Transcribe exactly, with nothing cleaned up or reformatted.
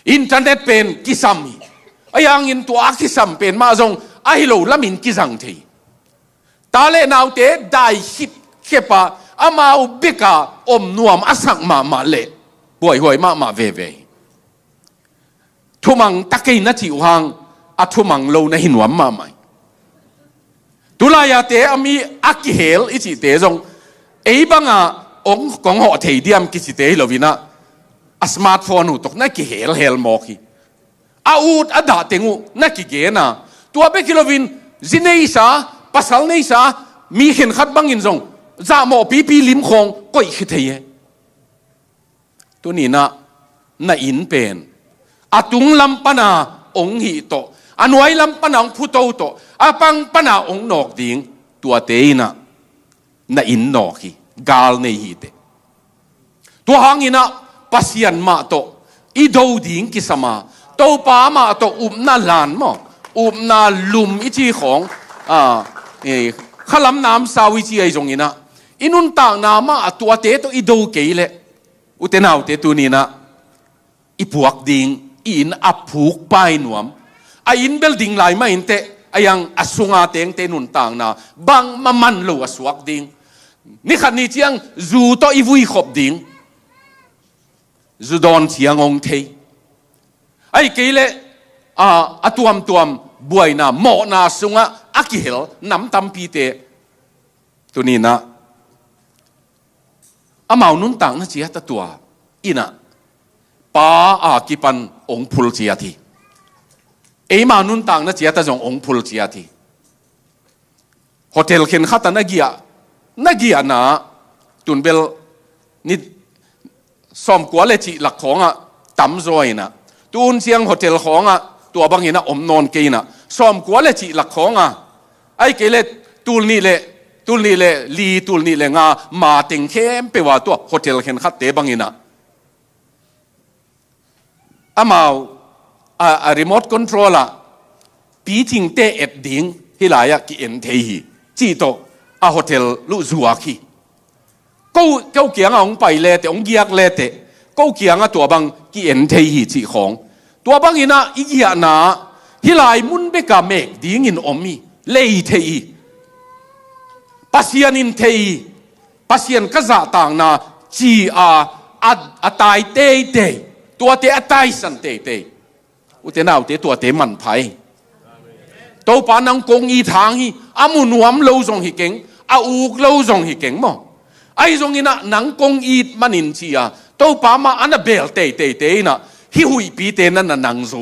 Internet pen kisam hi. Ahi hangin tua a kisam pen mah zong ahi lo lamin kizang thei. Ta le naute dai khipkhep a amau bek a om nuam a sak mahmah leh buaihuai mahmah veve hi. Thumang ta kei na cih uh hang a thumang lo na hi nuam mahmah hi. Tulai-ate a mi a kihel i cihte zong ei banga ong kong hawh thei diam kicite hi loin ah, a smartphone uh tawh na kihelhel mawk hi. A ut a dah teng uh na kigen a, tua bek hi loin zi neisa, pasal neisa mi khenkhat bangin zong zahmawh pipi lim khawng koih khia thei e. Tuni-in ah na inn pen a tung lam pana ong hih tawh, a nuai lam pana ong phuto tawh, a pang pana ong nawk ding, tuate in ah na inn nawk hi, gal nei hi teh. Tua hangin ah Pasian mah tawh i do ding kisam a, Topa mah tawh upna lan maw, upna lum i ci khawng, a, e, khalam namsau i ci ahi zongin ah i nuntakna mah a tuate tawh i do kei leh, ute naute, tuni-in ah i puak ding, i inn a phuk pai nuam. A inn bel ding lai mah inteh, a yang a sunga tengte nuntakna bangmah man lo a suak ding. Ni khat ni ciang zu tawh i vui khop ding. Zu dawn ciang ong thei. Ahih kei leh, a, a tuamtuam buaina, mawhna sungah a kihel nam tampite tuni-in ah amau nuntakna ciat a tua in ah Pa a kipan ong phul ciat hi. Eima nuntakna ciat a zong ong phul ciat hi. Hotel khenkhat ah na giah, na giahna, tun bel ni sawmkua le cih lak khawngah tamzaw in ah, tu hun ciang hotel khawngah tua bangin ah om nawn kei in ah, sawmkua le cih lak khawngah, ahih kei leh tul nih le, tul nih le li, tul nih le nga ma teng khempeuh ah tua hotel khenkhatte bangin ah amau a, a remote control ah picingte et ding hih lai-ah ki-en thei hi, cih tawh a hotel luh zuak hi. Ko, ko kiangah hong pai leteh, hong giak leteh, ko kiangah tua bang ki-en thei hi cih khawng. Tua bangin ah i giahna hih lai mun bekah mek dingin om hi, lei thei hi. Pasian in thei hi. Pasian ka zahtakna ci a, a, a tai teitei, tuate a taisan teitei. Ute naute, tuate manpha hi. Topa nang kong it hang hi, a mu nuam lo zong hi keng, a uk lo zong hi keng maw. Ahi zongin ah nang kong it manin ci a, Topa mah a na bel teiteite in ah hih huihpite na na nang zo